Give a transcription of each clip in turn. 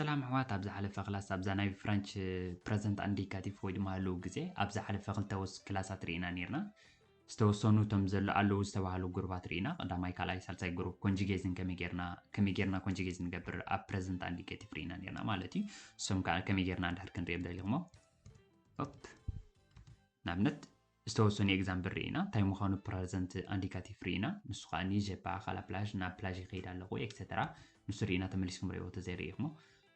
ሰላም ኣሕዋት፣ ኣብ ዝሓለፈ ክላስ ኣብዛ ናይ ፍረንች ፕረዘንት ኣንዲካቲቭ ወይ ድማ ህልው ግዜ ኣብ ዝሓለፈ ክልተ ወስ ክላሳት ርኢና ነርና። ዝተወሰኑ እቶም ዘሎ ኣለዉ ዝተባህሉ ግሩባት ርኢና። ቀዳማይ፣ ካልኣይ፣ ሳልሳይ ግሩፕ ኮንጁጌዝን ከመይ ጌርና ከመይ ጌርና ኮንጁጌዝ ንገብር ኣብ ፕረዘንት ኣንዲካቲቭ ርኢና ነርና ማለት እዩ። እሶም ከዓ ከመይ ጌርና እንድሕር ክንሪኦም ደሊኹሞ ኦፕ ንኣብነት ዝተወሰኑ ኤግዛምፕል ርኢና፣ እንታይ ምዃኑ ፕረዘንት ኣንዲካቲቭ ርኢና። ንሱ ከዓ ኒጀ በኣኻል ኣብ ፕላዥ ናብ ፕላዥ ይኸይድ ኣለኹ ኤክሰተራ። ንሱ ርኢና ተመሊስኩም ርእይዎ ተዘይርኢኹሞ።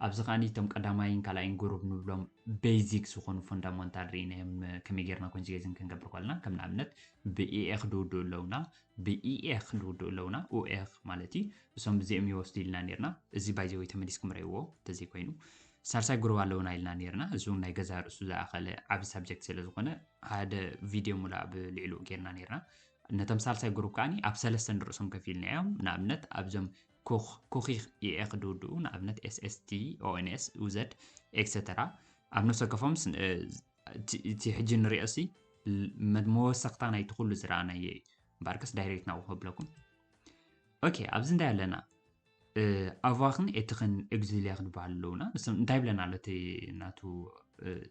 ኣብዚ ከዓ እቶም ቀዳማይን ካልኣይን ግሩብ ንብሎም ቤዚክ ዝኾኑ ፈንዳመንታል ርኢናዮም። ከመይ ጌርና ኮንጁጌዝን ክንገብር ከለና ከም ንኣብነት ብኢኤ ክድውድኡ ኣለውና። ብኢኤ ክድውድኡ ኣለውና ኡኤ ማለት እዩ። እሶም ብዚኦም ይወስዱ ኢልና ነርና። እዚ ባይዘወይ ተመሊስኩም ርእይዎ ተዘይኮይኑ ሳልሳይ ግሩብ ኣለውና ኢልና ነርና። እዚ እውን ናይ ገዛ ርእሱ ዝኣኸለ ዓቢ ሳብጀክት ስለ ዝኾነ ሓደ ቪድዮ ሙሉእ ኣብ ልዕሊኡ ጌርና ነርና። ነቶም ሳልሳይ ግሩብ ከዓኒ ኣብ ሰለስተ ንርእሶም ከፊልና እዮም። ንኣብነት ኣብዞም ኮኽ- ኮኺኽ ኢኤ ክድውድኡ ንኣብነት ኤስኤስቲ ኦኤንኤስ ኡዘድ ኤክሰተራ ኣብ ነፍሰ ከፎም ስ- እ፣ እቲ እቲ ሕጂ ንሪኦ ሲ ል- መድ- መወሰኽታ ናይቲ ኩሉ ዝረኣናዮ እዩ። እምበኣርከስ ዳይሬክት ናብኡ ከብለኩም። ኦኬ፣ ኣብዚ እንታይ ኣለና? ኣቫኽን ኤትኽን ኤግዚልያ ክንበሃል ኣለውና። ንስም እንታይ ይብለና ኣሎ እቲ ናቱ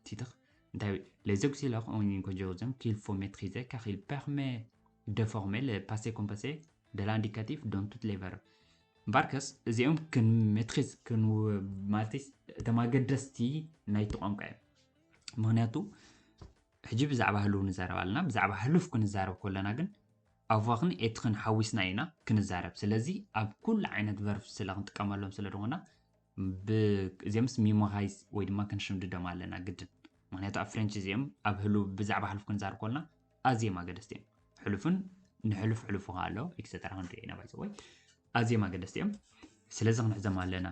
ቲትኽ እንታይ les auxiliaires ont une conjugaison qu'il faut maîtriser car il permet de former le passé composé de l'indicatif dans toutes les verbes. እምበኣርከስ እዚኦም ክንሜትሪዝ ማለት እቶም ኣገደስቲ ናይቲ ቋንቋ እዮም። ምክንያቱ ሕጂ ብዛዕባ ህልው ንዛረብ ኣለና። ብዛዕባ ህሉፍ ክንዛረብ ከለና ግን ኣቫኽን ኤትኽን ሓዊስና ኢና ክንዛረብ። ስለዚ ኣብ ኩሉ ዓይነት ቨርብ ስለ ክንጥቀመሎም ስለ ዝኾና እዚኦምስ ሚሞራይዝ ወይ ድማ ክንሽምድዶም ኣለና ግድን። ምክንያቱ ኣብ ፍሬንች እዚኦም ኣብ ህሉው ብዛዕባ ሕሉፍ ክንዛረብ ከለና ኣዝዮም ኣገደስቲ እዮም። ሕሉፍን ንሕሉፍ ሕሉፉ ከ ኣሎ ኤክሰተራ ክንሪኦ ኢና ባይዘወይ ኣዝዮም ኣገደስቲ እዮም። ስለዚ ክንሕዞም ኣለና።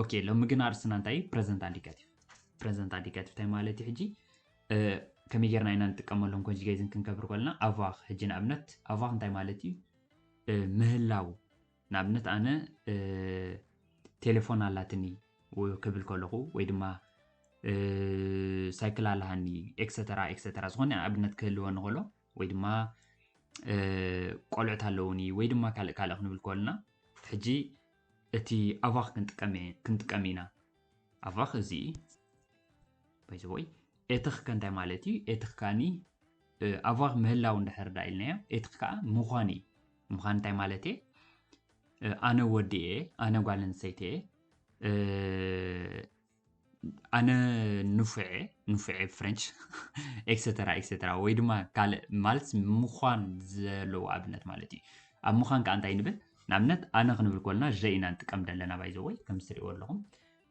ኦኬ፣ ሎሚ ግን ኣርስትና እንታይ እዩ? ፕረዘንት ኣንዲካቲቭ። ፕረዘንት ኣንዲካቲቭ እንታይ ማለት እዩ? ሕጂ ከመይ ጌርና ኢና ንጥቀመሎም ኮንጁጌዝን ክንገብር ከለና ኣቫኽ ሕጂ ንኣብነት ኣቫኽ እንታይ ማለት እዩ? ምህላው ንኣብነት ኣነ ቴሌፎን ኣላትኒ ክብል ከለኹ ወይ ድማ ሳይክል ኣላሃኒ ኤክሰተራ ኤክሰተራ ዝኾነ ኣብነት ክህልወኒ ከሎ ወይ ድማ ቆልዑት ኣለውኒ ወይ ድማ ካልእ ካልእ ክንብል ከልና ሕጂ እቲ ኣቫኽ ክንጥቀም ኢና። ኣቫኽ እዚ ባይዘወይ ኤትኽ ከ እንታይ ማለት እዩ? ኤትኽ ካኒ ኣቫኽ ምህላው እንድሕር ዳ ኢልናዮ ኤትኽ ከዓ ምዃን እዩ። ምዃን እንታይ ማለት እየ? ኣነ ወዲ እየ፣ ኣነ ጓል ኣንስተይቲ እየ፣ ኣነ ንፉዕ እየ፣ ንፉዕ እየ ብፍሬንች ኤክሰተራ ኤክሰተራ ወይ ድማ ካልእ ማለት ምዃን ዘለዎ ኣብነት ማለት እዩ። ኣብ ምዃን ከዓ እንታይ ንብል? ንኣብነት ኣነ ክንብል ከለና že ኢና ንጥቀም ዘለና ባይዘወይ ከም ትሪእዎ ኣለኹም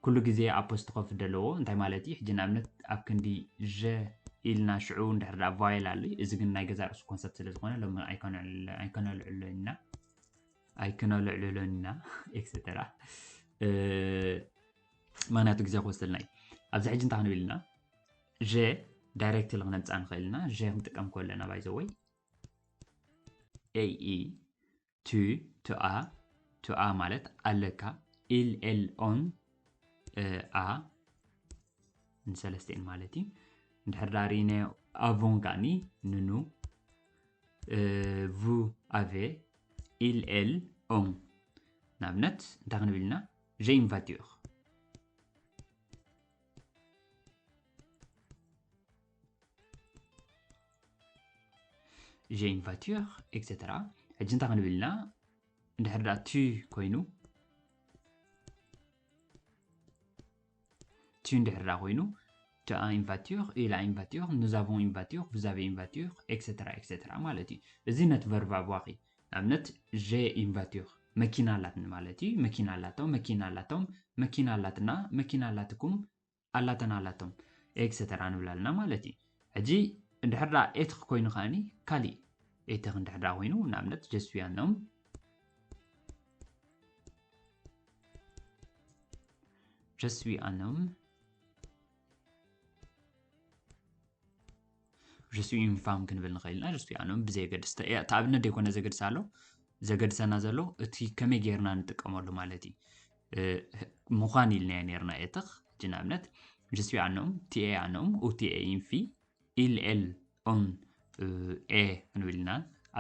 ኩሉ ግዜ ኣፖስትሮፊ ዘለዎ እንታይ ማለት እዩ? ሕጂ ንኣብነት ኣብ ክንዲ že ኢልና ሽዑ እንድሕር ደኣ ቫየል ኣሎ እዩ። እዚ ግን ናይ ገዛ ርእሱ ኮንሰፕት ስለ ዝኾነ ሎሚ ኣይከነልዕሎ ኢና ኣይከነልዕልሎን ኢና ኤክሰተራ ምክንያቱ ግዜ ክወስደልና እዩ። ኣብዚ ሕጂ እንታይ ክንብል ኢና? že ዳይሬክትሊ ክነምፅኣ ንኽእል ኢና። že ክንጥቀም ከለና ባይዘወይ ኤኢ ቱ ቱኣ ቱኣ ማለት ኣለካ ኢል ኤል ኦን ኣ ንሰለስቲኤን ማለት እዩ። እንድሕር ዳ ርኢናዮ ኣቮን ከኣኒ ንኑ vous avez il elle on ንኣብነት እንታይ ክንብል ኢና? J'ai une voiture j'ai une voiture ኤክሰተራ ሕጂ እንታይ ክንብል ኢና? እንድሕር ደኣ ቱ ኮይኑ ቱ እንድሕር ደኣ ኮይኑ tu as une voiture il a une voiture nous avons une voiture vous avez une voiture ኤክሰተራ ኤክሰተራ ማለት እዩ። እዚ ነቲ ቨርብ ኣባኺ ንኣብነት j'ai une voiture መኪና ኣላትኒ ማለት እዩ። መኪና ኣላቶም መኪና ኣላቶም መኪና ኣላትና መኪና ኣላትኩም ኣላተን ኣላቶም ኤክሰተራ ንብል ኣለና ማለት እዩ። ሕጂ እንድሕር ደኣ ኤትኽ ኮይኑ ከኣኒ ካሊእ ኤትኽ እንድሕር ደኣ ኮይኑ ንኣብነት je suis un homme je suis un homme je suis une femme ክንብል ንኽእል ኢና። Je suis un homme ብዘየገድስ እቲ ኣብነት ዘይኮነ ዘገድስ ኣሎ ዘገድሰና ዘሎ እቲ ከመይ ጌርና ንጥቀመሉ ማለት እዩ። ምዃን ኢልናዮ ኔርና ኤትኽ ሕጂ ንኣብነት je suis un homme tu es un homme ou tu es une fille il elle on est ክንብል ኢና።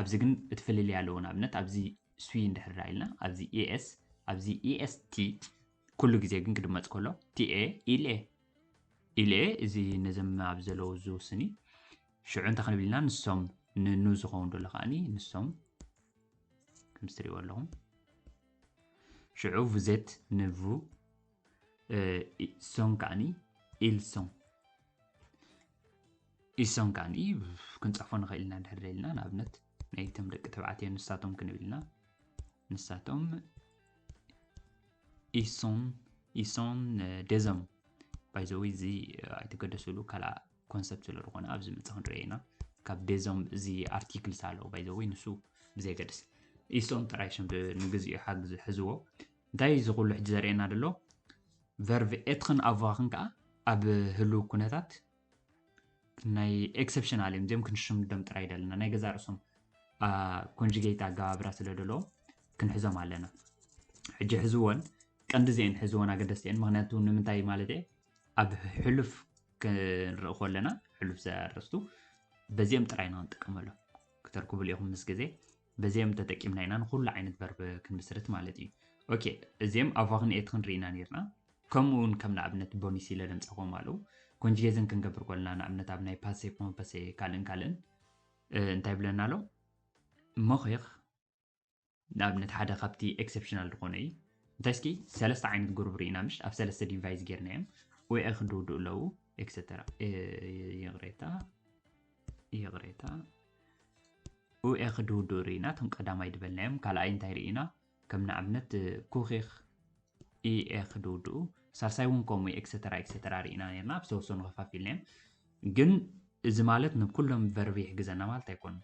ኣብዚ ግን እቲ ፍልልይ ኣለዎ። ንኣብነት ኣብዚ suis እንድሕር ደኣ ኢልና ኣብዚ es ኣብዚ est ኩሉ ግዜ ግን ክድመፅ ከሎ ቲኤ ኢልኤ ኢልኤ እዚ ነዘም ኣብ ዘለዉ ዝውስኒ ሽዑ እንታይ ክንብል ኢና ንሶም ንኑ ዝኸውን ደሎ ከዓኒ ንሶም ከም ትሪእዎ ኣለኹም ሽዑ vous êtes ንvu sont ከዓኒ ils sont ils sont ከዓኒ ክንፀፎ ንኽእል ኢና ድሕር ኢልና ንኣብነት ናይቶም ደቂ ተባዕትዮ ንሳቶም ክንብል ኢና ንሳቶም ils sont ils sont des hommes by the way እዚ ኣይትገደስሉ ካልኣ ኮንሰፕት ስለ ዝኾነ ኣብዚ ምጽ ክንሪኦ ኢና ካብ des hommes እዚ ኣርቲክል ሳሎ by the way ንሱ ብዘይገድስ ils sont ጥራይ ሽም ንግዚኡ ሓግዝ ሕዝዎ እንታይ እዚ ኩሉ ሕጂ ዘርእየና ዘሎ verb être ን avoir ን ከዓ ኣብ ህልው ኩነታት ናይ exceptional እዮም እዚኦም ክንሽምዶም ጥራይ ደለና ናይ ገዛ ርእሶም conjugate ኣገባብራ ስለ ደለዎም ክንሕዞም ኣለና ሕጂ ሕዝወን ቀንዲ ዜን ሕዝወን ኣገደስቲ እየን ምክንያቱ ንምንታይ ማለት እየ ኣብ ሕሉፍ ክንርኢ ከለና ሕሉፍ ዘርእስቱ በዚኦም ጥራይ ኢና ክንጥቀመሎም ክተርክቡሉ ኢኹም ምስ ግዜ በዚኦም ተጠቂምና ኢና ንኩሉ ዓይነት verb ክንምስርት ማለት እዩ okay እዚኦም avoir ን être ክንርኢ ኢና ነርና ከምኡ እውን ከም ንኣብነት bonus ኢለ ደምፀኹም ኣለዉ conjugation ክንገብር ከለና ንኣብነት ኣብ ናይ passé composé ካልእን ካልእን እንታይ ይብለና ኣሎ መኺኽ ንኣብነት ሓደ ካብቲ exceptional ዝኾነ እዩ እንታይ እስኪ ሰለስተ ዓይነት group ርኢና ምሽ ኣብ ሰለስተ divide ጌርናዮም ኡኤ ክድውድኡ ኣለዉ etc ይቕሬታ ይቕሬታ ኡኤ ክድውድኡ ርኢና እቶም ቀዳማይ ዝበልናዮም ካልኣይ እንታይ ርኢና ከም ንኣብነት ኩኺኽ ኢኤ ክድውድኡ ሳልሳይ እውን ከምኡ etc etc ርኢና ነርና ብዝተወሰኑ ከፋፊልናዮም ግን እዚ ማለት ንኩሎም verb ይሕግዘና ማለት ኣይኮን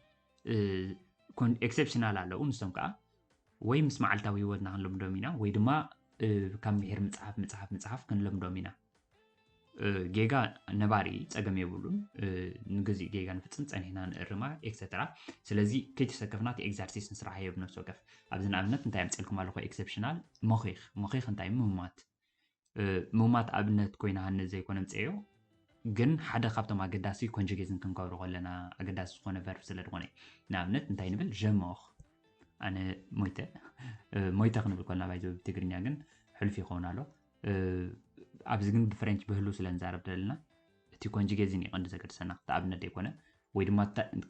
exceptional ኣለዉ ንሶም ከዓ ወይ ምስ መዓልታዊ ህይወትና ክንልምዶም ኢና ወይ ድማ ካብ ምሄር ምፅሓፍ ምፅሓፍ ምፅሓፍ ክንልምዶም ኢና ጌጋ ነባሪ ፀገም የብሉን ንግዜኡ ጌጋ ንፍፅም ፀኒሕና ንእርማ etc ስለዚ ከይተሰከፍና እቲ exercise ንስራሕ የብ ነፍሲ ወከፍ ኣብዚ ንኣብነት እንታይ ኣምፅልኩም ኣለኹ exceptional ሞኺኽ ሞኺኽ እንታይ ምማት ምማት ኣብነት ኮይና ሃነ ዘይኮነ ምፅዮ ግን ሓደ ካብቶም ኣገዳሲ conjugation ክንገብሮ ከለና ኣገዳሲ ዝኾነ verb ስለ ዝኾነ ንኣብነት እንታይ ንብል ጀመኽ ኣነ ሞይተ ሞይተ ክንብል ከልና ባይዘ ትግርኛ ግን ሕሉፍ ይኸውን ኣሎ ኣብዚ ግን ብፍሬንች ብህሉ ስለ ንዛረብ ዘለና እቲ conjugation እዩ ቀንዲ ዘገድሰና እቲ ኣብነት ዘይኮነ ወይ ድማ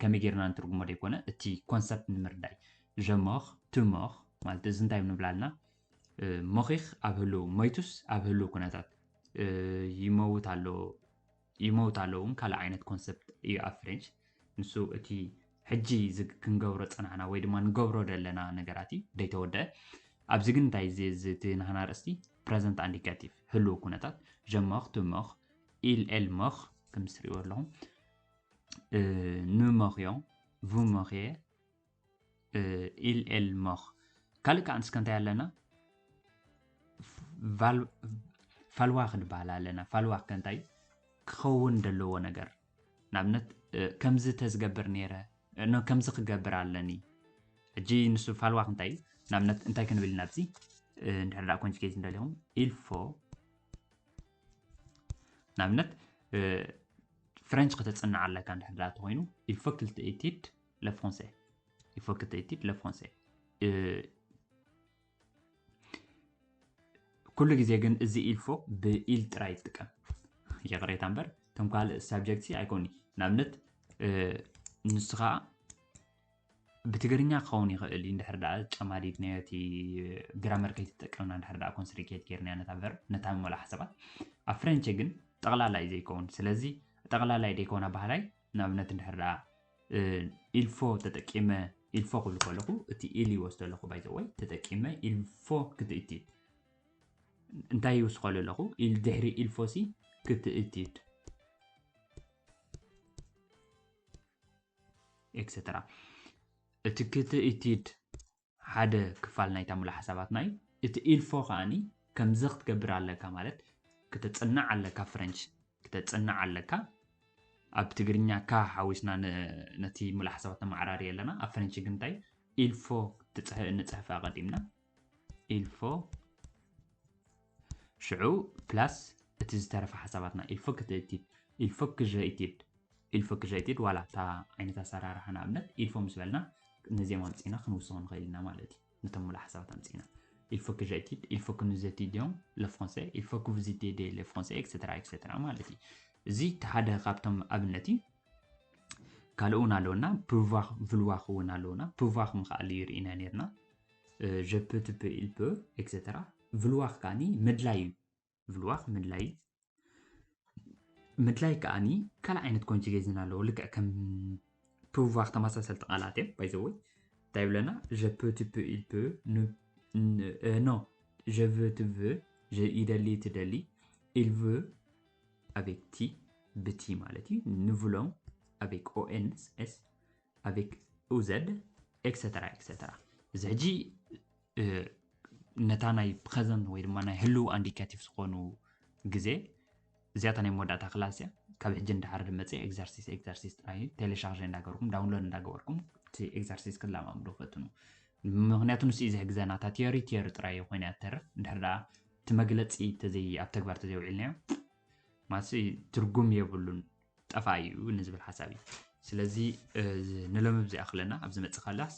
ከመይ ጌርና ንትርጉሞ ዘይኮነ እቲ concept ንምርዳይ ጀመኽ ትመኽ ማለት እዚ እንታይ ንብላልና ሞኺኽ ኣብ ህሉ ሞይቱስ ኣብ ህሉ ኩነታት ይመውት ኣሎ ይመውት ኣለዉ ካልእ ዓይነት concept እዩ ኣብ ፍሬንች ንሱ እቲ ሕጂ ክንገብሮ ፀናሕና ወይ ድማ ንገብሮ ዘለና ነገራት እዩ ደይተወደአ ኣብዚ ግን እንታይ እዚ እቲ ናህና ርእስቲ present indicative ህልው ኩነታት ጀመኽ ትመኽ ኢል ኤል መኽ ከም ትሪእዎ ኣለኹም ንመኽዮ ቭመኽየ ኢል ኤል መኽ ካልእ ከዓ ንስከ እንታይ ኣለና ፋልዋ ክንበሃል ኣለና ፋልዋ ከ እንታይ ክኸውን ዘለዎ ነገር ንኣብነት ከምዚ ተዝገብር ነይረ ከምዚ ክገብር ኣለኒ ሕጂ ንሱ ፋልዋ እንታይ ንኣብነት እንታይ ክንብል ኢና ኣብዚ እንድሕር ዳ conjugate እንደሊኹም il faut ንኣብነት ፍሬንች ከተፅንዕ ኣለካ እንድሕር ዳ ተኮይኑ il faut que tu étudies le français il faut que tu étudies le français ኩሉ ግዜ ግን እዚ il faut ብ il ጥራይ ይጥቀም ይቕሬታ እምበር እቶም ካልእ subject ኣይኮኒ ንኣብነት ንስኻ ብትግርኛ ክኸውን ይኽእል እዩ እንድሕር ደኣ ጨማዲድናዮ እቲ ግራመር ከይተጠቀምና እንድሕር ደኣ conjugate ጌርናዮ ነታ verb ነታ መላ ሓሳባት ኣብ ፍሬንች ግን ጠቕላላይ ዘይከውን ስለዚ ጠቕላላይ ዘይከውን ኣባህላይ ንኣብነት እንድሕር ደኣ il faut ተጠቂመ il faut ክብል ከለኹ እቲ il ይወስዶ ኣለኹ by the way ተጠቂመ il faut ክትእቲ እንታይ ይውስኸሉ ኣለኹ ድሕሪ il faut ሲ ክትእቲድ etc እቲ ክትእቲድ ሓደ ክፋል ናይታ ሙሉእ ሓሳባትና እዩ እቲ il faut ከዓኒ ከምዚ ክትገብር ኣለካ ማለት ክተፅናዕ ኣለካ ፍረንች ክተፅናዕ ኣለካ ኣብ ትግርኛ ካ ሓዊስና ነቲ ሙሉእ ሓሳባት ነመዓራሪ ኣለና ኣብ ፍረንች ግን እንታይ il faut ንፅሕፍ ኣቐዲምና il faut ሽዑ plus እቲ ዝተረፈ ሓሳባትና il faut ክትእቲድ il faut que j'étudie il faut que j'étudie ዋላ እታ ዓይነት ኣሰራርሓ ንኣብነት il faut ምስ በልና ነዚኦም ኣምፂና ክንውስኾ ንኽእል ኢና ማለት እዩ ነቶም ሙሉእ ሓሳባት ኣምፂና il faut que j'étudie, il faut que nous étudions le français, il faut que vous étudiez le français, et cetera, et cetera ማለት እዩ። እዚ እቲ ሓደ ካብቶም ኣብነት እዩ። ካልእ እውን ኣለውና፣ pouvoir፣ vouloir እውን ኣለውና። Pouvoir ምኽኣል እዩ ርኢና ነርና። Je peux፣ tu peux፣ il peut፣ et cetera። Vouloir ከዓኒ ምድላይ እዩ። Vouloir ምድላይ እዩ። ምድላይ ከዓኒ ካልእ ዓይነት conjugaison ኣለዎ። ልክዕ ከም pouvoir ተመሳሰልቲ ቃላት እዮም። By the way እንታይ ይብለና? Je peux፣ tu peux፣ il peut፣ nous፣ non, je veux፣ tu veux፣ ይደሊ፣ ትደሊ፣ il veut avec T፣ ብቲ ማለት እዩ። Nous voulons avec O N S፣ avec O Z፣ et cetera፣ et cetera። እዚ ሕጂ ነታ ናይ present ወይ ድማ ናይ ህልው indicative ዝኾኑ ግዜ እዚኣታ ናይ መወዳእታ ክላስ እያ። ካብ ሕጂ እንዳሓር ድመፅእ exercice፣ exercice ጥራይ እዩ። Télécharger እንዳገበርኩም፣ download እንዳገበርኩም እቲ exercice ክትለማምዱ ፈትኑ። ምኽንያቱ ንሱ እዩ ዝሕግዘና። እታ theory፣ theory ጥራይ እዩ ኮይና እያ ትተርፍ። እንድሕር ደኣ እቲ መግለፂ ተዘይ ኣብ ተግባር ተዘይውዒልናዮ ማሲ ትርጉም የብሉን፣ ጠፋ እዩ ንዝብል ሓሳብ እዩ። ስለዚ ንሎሚ ብዚኣ ክለና ኣብ ዝመፅእ ክላስ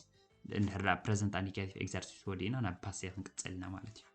እንድሕር ደኣ present indicative exercice ወዲእና ናብ passé ክንቅፅል ኢና ማለት እዩ።